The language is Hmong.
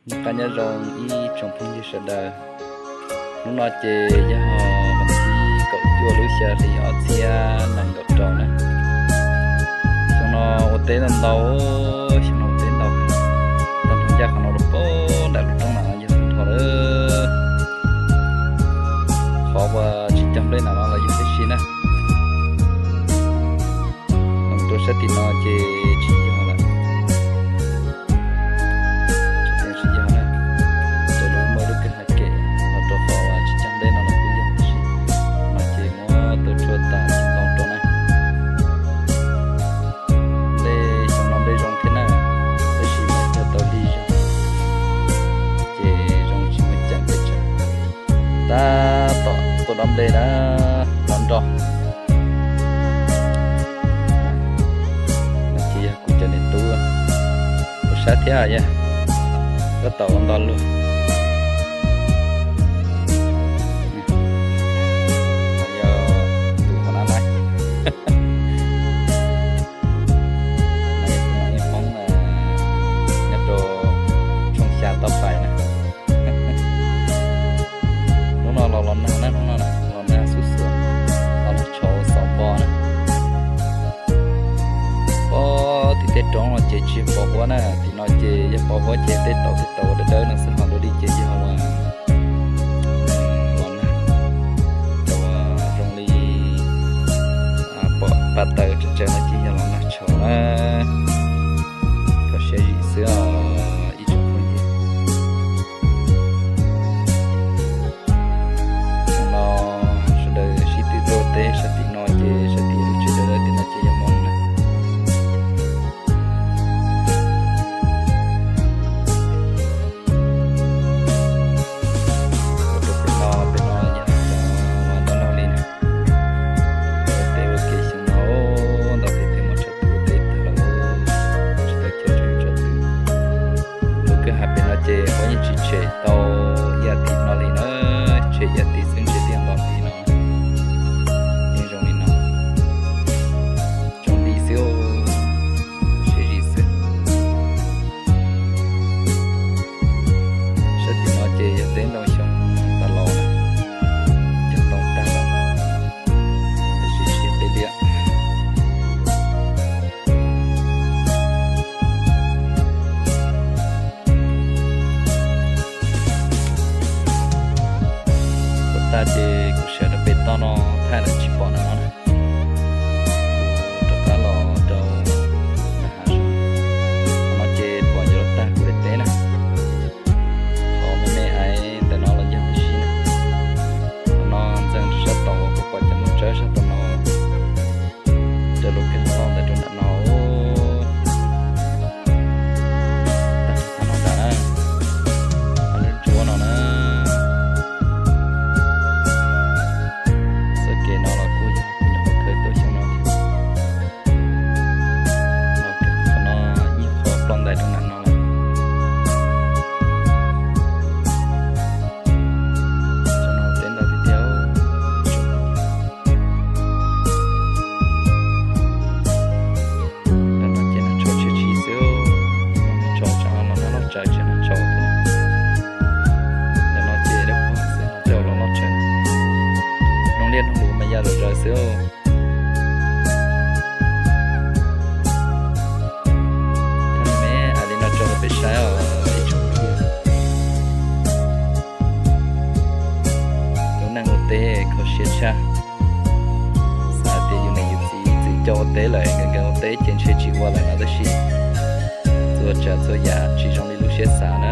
Noj qab nyob zoo ib tsoom phooj ywg sawv daws. Hnub no ces yog vas thib kaum cuaj lub xya hli ob txhiab nees nkaum rau na. Xyoo no ua teb ntau ntau, xyoo no ua teb ntau. Tau nrog ncaj qhov no rau pem nram lub roob na yog tag nrho lawm. Qhov uas tsis cog nplej na no los yog tib si na. Los rau sab tim no ces tsis yog lawm. Tsis yog na, raws li muaj lub kwj ha kem los rau qhov uas tsis cog nplej no los kuj yog tib si. No ces muab tua tshuaj tas ces ntoo rau na. Nplej xyoo no nplej zoo thiab na, tab sis mas cog tau li zog ces zoo tsis muaj ceem pes tsawg. Tab tom tua dob nplej na, dob nroj. No ces yog kuv cov niam tub, kuv sab thiab yog tab tom ua nto luag. Yog tus hauv nab laib. No yog tus Hmoob nyob rau Tshooj Xya Toj Pais na. Hnub no los los nag na, hnub no los nag xub xuav, los nag tshauv xauv npo na. Pom tim tej roob no ces tsis pos huab na, tim no ces yog pos huab ces tej tauv tej tauv dawb dawb no xwb, ho dua li ces yog los nag, cov zoo li pom pa taws tsawv tsawv no ces yog los nag tshauv na. Koj siab zim xwb os ib tsoom phooj ywg. Xyoo no sawv daws sib tw tuaj teb sab tim no ces sab tim lub tsev dawb dawb tim no ces yog Hmoob na. Ua rau pem no, pem no yog cov no tau noj li na. Teb ua ke xyoo no ntau tiag tiag, muab tshav twm ua teb tag lawm, tsis tau cia tshav twm. Lub kwj ha pem no ces huab yeej tsis tshem tau ib yam tim no li na, tshem ib yam tim xwb ntshe twb yog ntau li no. Yeej zoo li no, zoo li xwb, siab zim xwb. Sab tim no ces yog teb ntoo xyoo tas los, cog ntoo tag lawm, tab sis siab peb liam. Ua tag ces kuv sawv rau pem toj no thaij lawm tsis pom na no na. Kuv rov qab los rau nram hav zoov. Qhov no ces pom yuav luag tag kuv daim teb na. Qhov me me aiv ntawm no los yog tib si na. Qhov no ntxeev rau sab tod, kuv pom cov muaj tsawb sab tod no. Raws lub kwj ha loj ntawd rau nram no. Tag qhov no nram na, qhov lub ntsuab no na. Txoj kev no los kuj yog kuv nyuam qhuav khaws tuaj xyoo no thiab. Qhov no ib qho ploj ntais rau nram no lawm. Xyoo no teb ntau tiag tiag. Ntawm no ces nag tshauv tshiab tshis xwb, nag tshauv tsam no nag loj tsawv tsam nag tshauv thiab. Ntawm no ces dawb paug xwb, nag tshauv los loj tsawv. Noog liaj noog luv mas ya zom zaws xwb. Thaj me me hais li no rau peb saib os ib tsoom phooj ywg. Lub neej ua teb kho siab tshaj. Xav tias yus niam yus txiv txwm coj ua teb lawm, nkawd nkawd ua teb ces ntshe tsis ua lawm no tab sis txhua tsav txhua yam tsis zoo li lub siab xav na.